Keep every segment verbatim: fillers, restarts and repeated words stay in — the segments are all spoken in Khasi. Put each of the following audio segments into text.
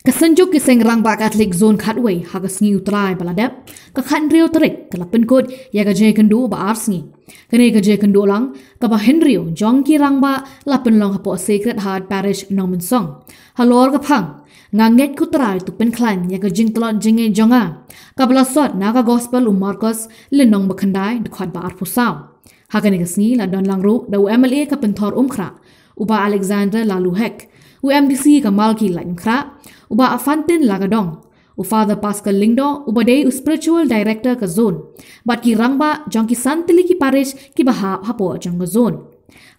Ka Synjuk ki Seng Rangbah Katholik Zone khatwei ha ka sngi U Trai ba la dep, ka khathynriew tarik, ka la pynkut ïa ka jingïakynduh ba ar sngi. Kane ka jingïakynduh lang kaba hynriew jong ki rangbah la pynlong hapoh Sacred Heart Parish Nongmynsong. Halor ka phang, Nga ngeit ko Trai, to pynkhlaiñ ïa ka jingtlot jingngeit jong nga, kaba la sot na ka Gospel u Markos, lynnong ba khyndai, dkhot ba arphew saw. Ha kane ka sngi la don lang ruh da u M L A ka Pynthorumkhrah, u Bah Alexander Laloo Hek, u M D C ka Malki Laitumkhrah, u Bah Fantin Lakadong, u Father Pascal Lyngdoh uba dei u Spiritual Director ka Zone, bad ki rangbah jong ki san tylli ki parish kiba hap hapoh jong ka Zone.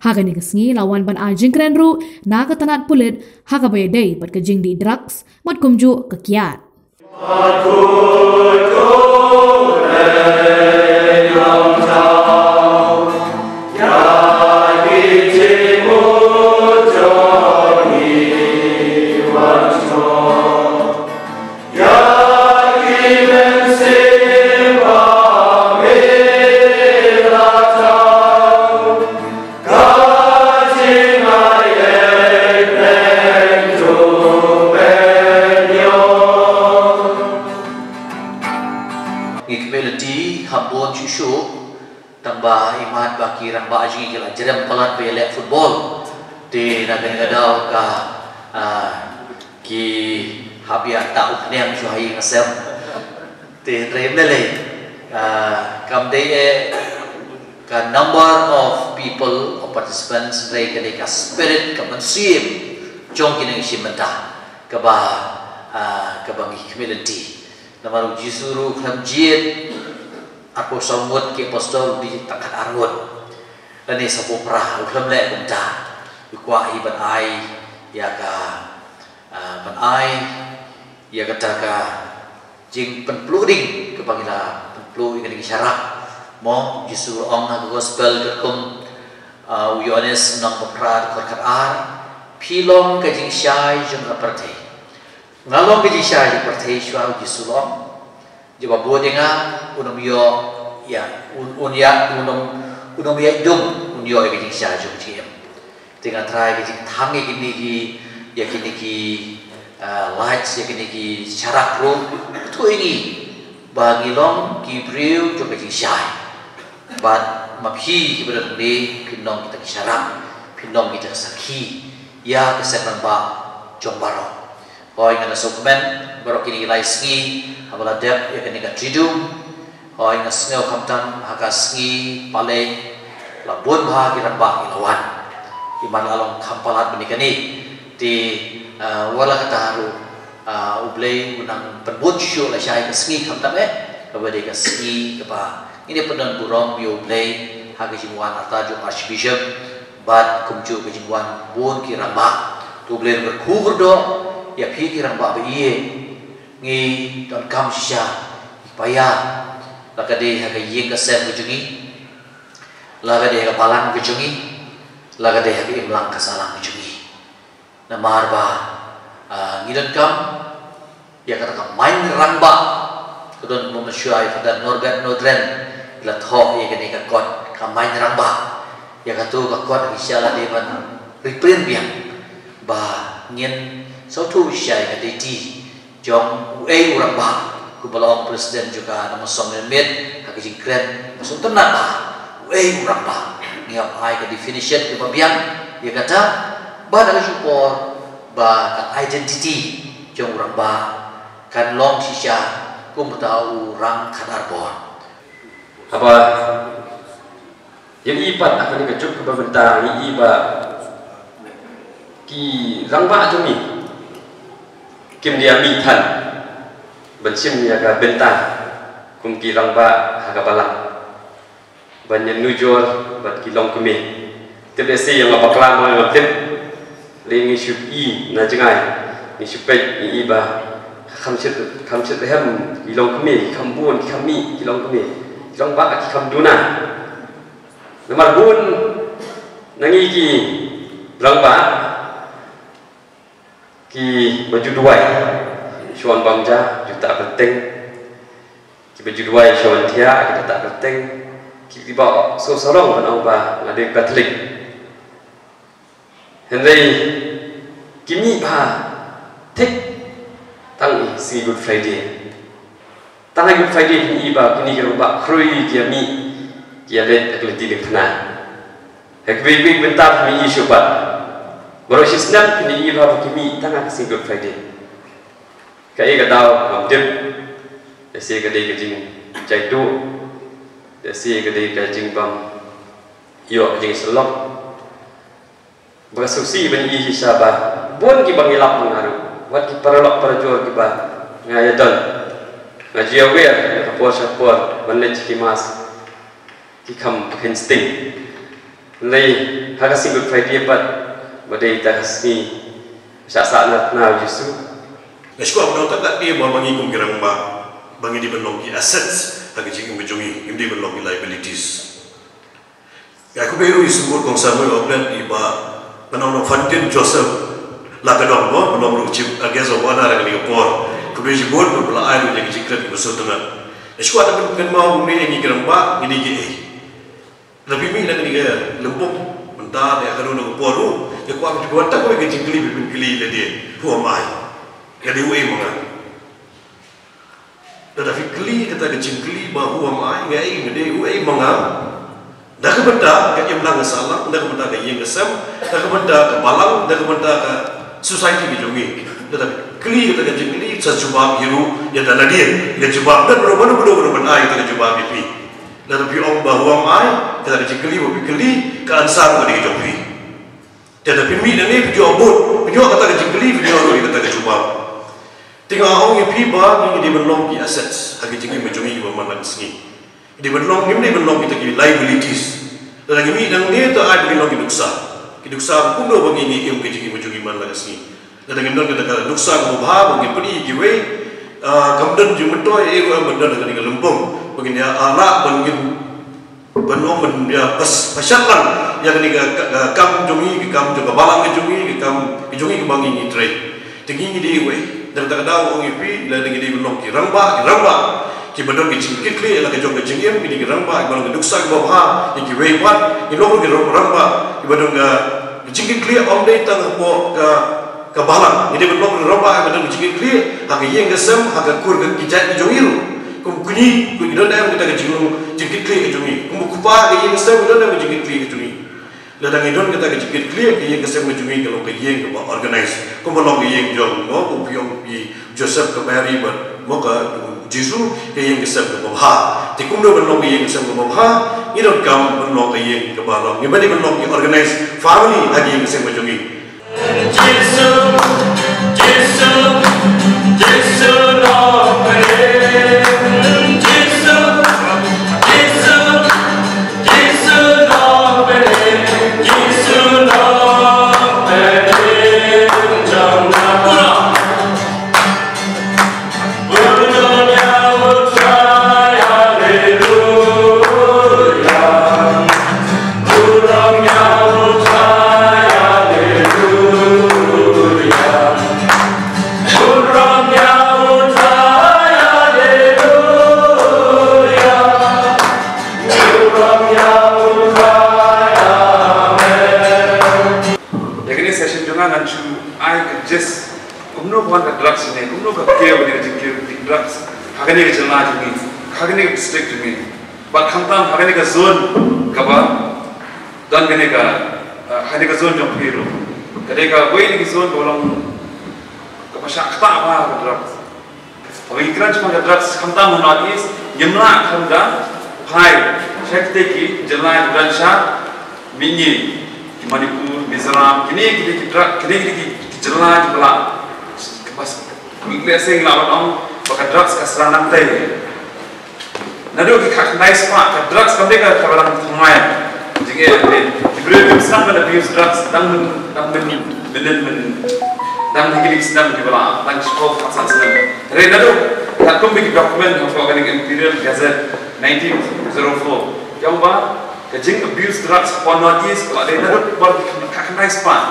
Ha kane ka sngi la wan ban ai jingkren ruh na ka tnat pulit ha kaba ïadei bad ka jingdih drugs bad kumjuh ka kiad. Ngi khmih lynti kham bun shuh shuh, tang ba imat ba ki rangbah jong ngi ki la jrem palat ba ïaleh football. Te na kane ka daw ka, ah, ki hap ïa ta u pniang shuh ha ïing ha sem. Te hynrei ym lei lei, ah, kam dei eh ka number of people or participants, hynrei ka dei ka spirit, ka mynsiem jong ki nongshim bynta kaba, ah, kaba ngi khmih lynti. Namar u Jisu ruh u khlem jied arphew saw ngut ki apostol, u jied tang khatar ngut. Lane sawphew phra, u khlem leh kumta. U kwah hi ban ai ïa ka, ah, ban ai ïa kata ka jingpynpluh ding kaba ngi la pynpluh ïa kane ka sharak. Mo, Jisu u ong ha ka gospel katkum, ah, u Ïoannis lynnong ba phra dkhot khatar, phi long ka jingshai jong ka pyrthei. Nga long ka jingshai jong ka pyrthei, shuwa u Jisu u ong. Jaba bud ïa nga, un ym ïoh, ïa, un, un ïa, un ym, un ym ïa dum, un ïoh ïa ka jingshai jong ka jingim. Te nga trai ka jingthang ïa kine ki, ïa kine ki, ah, lights, ïa kine ki sharak ruh, thuh ïa ngi ba ngi long ki briew jong ka jingshai. Bad ma phi kiba don hangne, phin long kita ki sharak, phin long kita ki sakhi ïa ka seng rangbah jong baroh. Hooid, nga da sngewkmen baroh kine ki lai sngi haba la dep ïa kane ka Triduum. Hooid, nga sngew khamtam ha ka sngi Palei la bun bha ki rangbah ki la wan. Imat la long kham palat bynta kane. Te, ah, wat la katta ruh, ah, U Blei u nang pynbun shuh lashai ka sngi khamtam eh, kaba dei ka sngi kaba ngin ïa pyndon burom ïa U Blei ha ka jingwan artat jong u Archbishop bad kumjuh ka jingwan bun ki rangbah. To U Blei un kyrkhu kyrdoh ïa phi ki rangbah ba ïeit. Ngi donkam shisha ki paia, la ka dei ha ka ïing ka sem ka jong ngi, la ka dei ha ka balang ka jong ngi, la ka dei ha ka imlang ka sahlang ka jong ngi. Namar ba, ah, ngi donkam ïa kata ka main rangbah. Ka don kumba mynshuwa ïa Father Norbert Nordren i la thoh ïa kane ka kot ka main rangbah. Ïa kato ka kot ngi shisha la dei ban reprint biang ba ngin sngewthuh shisha ïa ka deiti jong uei u rangbah, kumba la ong president jong ka Nongmynsong Mynmiet ha ka jingkren, ba sngewtynnat bha uei u rangbah. Ngi hap ai ka definition kaba biang ïa kata, bad ha ka juh por ba ka identity jong u rangbah kan long shisha kum uta u rang khatar bor. Haba ïa i pat ha kane ka juk kaba mynta, ïa i ba ki rangbah jong ngi kim dei ïa mih than ban shim ïa ka bynta kum ki rangbah ha ka balang ban ïanujor bad ki longkmie. Tip lehse ïa nga bakla ma nga tip. Lei ngi shu i na jngai, ngi shu peit, ngi i ba kham shit, kham shit rhem ki longkmie, ki kham bun, ki kham mih ki longkmie, ki rangbah ki kham duna. Namar bun na ngi ki rangbah kiba ju duwai shu wan bam ja, ju tak kyrteng. Kiba ju duwai shu wan thiah, kiba tak kyrteng, kiba sngewsarong ban ong ba nga dei Katholik. Hynrei ki mih bha thik Sngi Good Friday. Tang ha Good Friday phin i ba kine ki rangbah khrui ki ïa mih, ki ïa leit ha ka lynti diengphna. Ha kawei kawei ka bynta phin i shuh pat. Baroh shi snem phin i ba ki mih tang ha ka sngi Good Friday. Kaei ka daw ngam tip. Lehse ka dei ka jingjaituh. Lehse ka dei ka jingbym ïoh ka jingsyllok. Ba ka sngewsih ban i shisha ba bun kiba ngi lap ma nga ruh, wat ki paralok parajor kiba nga ïadon, nga ju ïawer na ka por sha por ban leit sha ki mass, ki kham pynkheiñ sting. Hynrei ha ka sngi Good Friday pat, ba dei ta ka sngi shah sahnarphna u Jisu. Nga sngewkwah ba nangta ka dei ba ma ngi kum ki rangbah, ba ngi dei ban long ki assets ha ka jingim ka jong ngi, ngim dei ban long ki liabilities. Nga khublei ruh ïa u symbud Kong Samuel Oplet, i ba, nga ong, Fantin Joseph Lakadong, mo, ba long ruh Chief Guest of Honour ha kane ka por. Khublei shibun ba la ai ruh ïa ki jingkren kiba sngewtynnat. Nga sngewkwah ban kynmaw kumne, ïa ngi ki rangbah ngi dei kiei. Lada phi mih na kane ka lympung mynta ne ha kano kano ka por ruh, nga kwah ba phi wan tang kawei ka jingkylli ba phin kylli lade, who am I? Nga dei uei ma nga? Lada phi kylli kata ka jingkylli ba who am I, nga ïa nga dei uei ma nga, da ka bynta ka imlang ka sahlang, da ka bynta ka ïing ka sem, da ka bynta ka balang, da ka bynta ka society ka jong ngi. Lada phi kylli kata ka jingkylli, sa jubab hi ruh ïa da lade. Ka jubab, da ruh mano mano ruh ban ai kata ka jubab ïa phi. Lada phi ong ba who am I, kata ka jingkylli ba phi kylli, ka answer ka dei ka jong phi. Te lada phi mih nangne, phi ïoh bud, phi ïoh kata ka jingkylli, phi ïoh ruh ïa kata ka jubab. Te nga ong ïa phi ba ngi dei ban long ki assets ha ka jingim ka jong ngi ba man la ka sngi. Ngi dei ban long, ngim dei ban long kita ki liabilities. Lada ngi mih nangne, to ai ba ngin long ki nuksa. Ki nuksa ba kumno ba ngi, ngi im ka jingim ka jong ngi man la ka sngi. Lada ngim don kata ka nuksa kaba bha ba ngin pyni ïa kiwei, ah, kam don jingmyntoi ei ruh ban don ha kane ka lympung ba ngin ïa, ah, lah ban ngin, ban ong ban ïa pas, pashat lang ïa kane ka, ka, ka kam jong ngi, ka kam jong ka balang ka jong ngi, ka kam ka jong ngi kaba ngi, ngi trei. Te ngi, ngi dei uei? Te kata ka daw ong ïa phi, lada ngi dei ban long ki rangbah, ki rangbah kiba don ki jingkitkhlieh la ka jong ka jingim, ki dei ki rangbah kiba long ki nuksa kiba bha ïa kiwei pat. Ngi long ruh ki rang-, rangbah kiba don ka jingkitkhlieh, ym dei tang hapoh ka, ka balang. Ngi dei ban long ruh rangbah kiba don ka jingkitkhlieh ha ka ïing ka sem, ha ka kur ka, ki jait ka jong ngi ruh. Kum kñi, kum ki don em kata ka jinglong jingkitkhlieh ka jong ngi. Kum u kpa ka ïing ka sem, ki don em ka jingkitkhlieh ka jong ngi. Lada ngi don kata ka jingkitkhlieh, ka ïing ka sem ka jong ngi ka long ka ïing kaba organize. Kumba long ka ïing jong, mo, u Joseph, ka Mary bad, mo, ka Jisu, ka ïing ka sem kaba bha. Te kumno ban long ka ïing ka sem kaba bha? Ngi donkam ban long ka ïing kaba long, ngi ban dei ban long ki organized family ha ka ïing ka sem ka jong ngi. Jisu, Jisu, Jisu long ka ïing. Jisu, Jisu, Jisu long ka ïing. Jisu long ka ïing jong nga. Ïa kane session jong nga ngan shu ai ka gist kumno ka wan ka drugs ne, kumno ka kiew kane ka jingkiew ka drugs ha kane ka jylla jong ngi, ha kane ka district jong ngi. Bad khamtam ha kane ka zone kaba don kane ka, ah, ha kane ka zone jong phi ruh. Ka dei kawei na ki zone kaba long kaba shah ktah bha ka drugs. Haba ngi kren shaphang ka drugs khamtam ha North East, ngim lah khlem da phai sha kitei ki jylla kiba don sha mihngi, ki Manipur, Mizoram, kine, kine ki drug, kine, kine ki, ki jylla kiba lah, kiba s-, ngi lehse ngi lah ban ong ba ka drugs ka sdang nangtei. Naduh ki khatkhyndai spah, ka drugs kam dei ka, kaba dang thymmai. Jingeh, ki briew kim sdang ban abuse drugs dang myn, dang myn, myn, myn, dang ha kine ki snem kiba la, dang shiphew khatsan snem. Hynrei naduh, katkum ki document hapoh kane ka Imperial Gazette nineteen zero four, ki ong ba ka jing abuse drugs hapoh North East ka la dei naduh por ki khatkhyndai spah.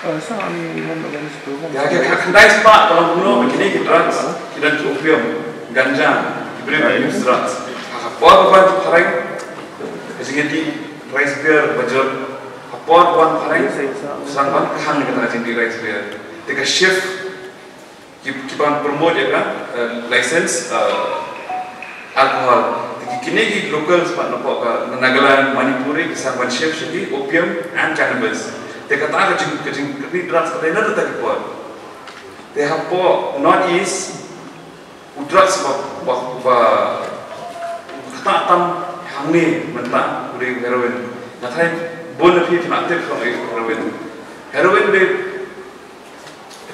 Ïa, ki khatkhyndai spah ka long kumno, ba kine ki drugs, ki don ki opium, ganja, ki briew ki use drugs. Ha ka por ba ki phareng, ka jingïadih rice beer ba jur. Ha por ba ki phareng, sdang ban khang ïa kata ka jingïadih rice beer. Te ka shift Ki ban promote ïa ka license alcohol. Kine ki locals pat napoh ka Nagaland, Manipur ki sa ban shift sha ki opium and cannabis. Te kata ka jing ka jing ka drugs ka dei na kata ki por. Te hapoh North East u drugs ba ba ba kata tam hangne mynta u dei heroin. Nga tharai bun na phi phi nang tip heroin. Heroin dei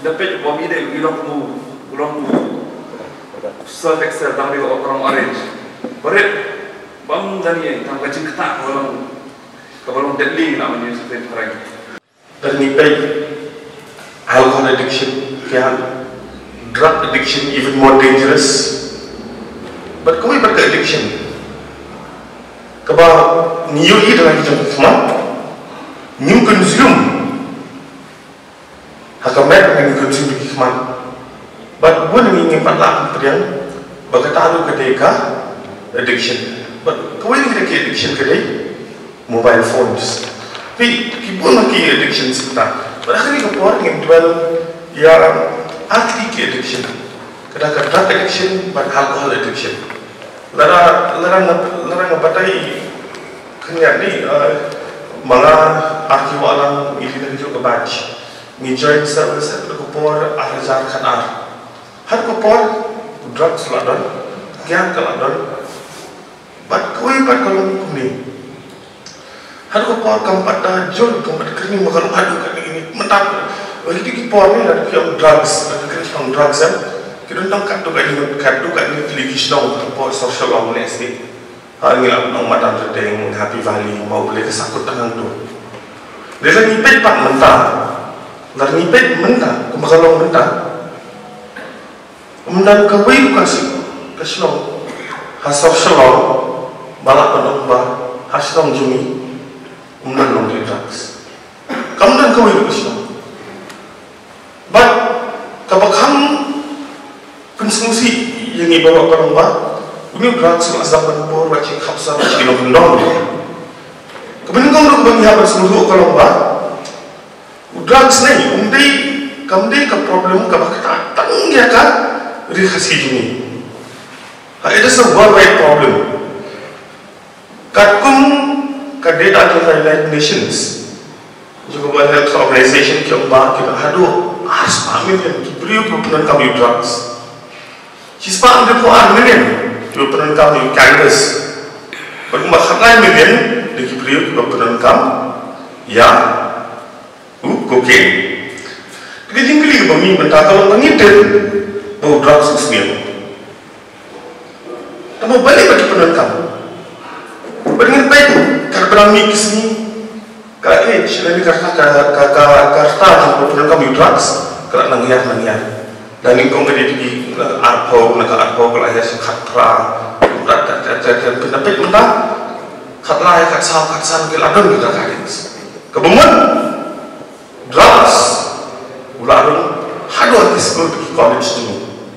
Dapet bom ide ilong mu ulong mu self excel tang di orang orange. Barit bom dani tang ka jingkata ulong ka balong deadly na menu sepen orang. Dani pay alcohol addiction kya drug addiction even more dangerous. But kawai bad ka addiction kaba ngi ïohi dalam jong khmat ngi consume Ha ka met ka ngi consume ki khmat. Bad bun ngi ngi pat lah pynpriang ba kata ruh ka dei ka addiction. Bad kawei ngi ki addiction ka dei mobile phones. Phi ki bun ki addiction sita. Bad ha kane ka por ngi dwell ïa ar tylli ki addiction. Kata ka drug addiction bad alcohol addiction. Lada lada lada nga batai khyndiat ni ma nga ar ki wa lang ili na ka batch. Ngi join service ha ka por ar hajar khatar. Ha ka por drugs la don, kiang ka la don. Bad kawei bad ka long kumne. Ha ka por kam pat da jol kam pat kyrni ma ka long haduh katne ni. Mynta ba ki ki por ni la ki ong drugs, la ki kyrni ong drugs em. Ki don tang katto katne katto katne ki liki shnong ka por social awareness ni. Ha ngi ap nong Madan Redeng, Happy Valley, Mawblei ka sakut tang hangtu. Dei la ngi peit pat mynta. La ngi peit mynta, kumba ka long mynta. Mynta kawei ka si ka shnong. Ha sor shnong ba la pynong ba ha shnong jong ngi. Mynta long ki drugs. Ka mynta kawei ka shnong. Bad kaba kham pynsngewsih ïa ngi baroh ka long ba une u drugs u la sdang ban bor wat shi khapsar shi nongkyndong. Kaba nyngkong ruh kaba ngi hap ban sngewthuh ka long ba u drugs ne um dei kam dei ka problem kaba kata tang ïa ka ri Khasi jong ngi. Ha, it is a worldwide problem. Katkum ka data jong ka United Nations jong ka World Health Organization ki ong ba ki haduh ar spah million ki briew ki pyndonkam ïa u drugs. Shi spah hynriewphew ar million ki pyndonkam ïa u cannabis. Bad kumba khatlai million dei ki briew ki pyndonkam ïa u cocaine. Ka jingkylli ba ngi mynta ka long ba ngi tip ba u drugs u sniew. Tangba balei ba ki pyndonkam? Ba ngin peit katba nang mih ki sngi ka age lane ka ka ka ka ka rta jong ka pyndonkam ïa u drugs ka la nang hiar nang hiar. Da nyngkong ka dei ki arphew na ka arphew ka la hiar sha khatphra. Tat tat tat tat tat pynda peit mynta khatlai khatsaw khatsan ki la don ki drug addicts. Kaba mut drugs u la rung haduh ki skul ki college jong ngi.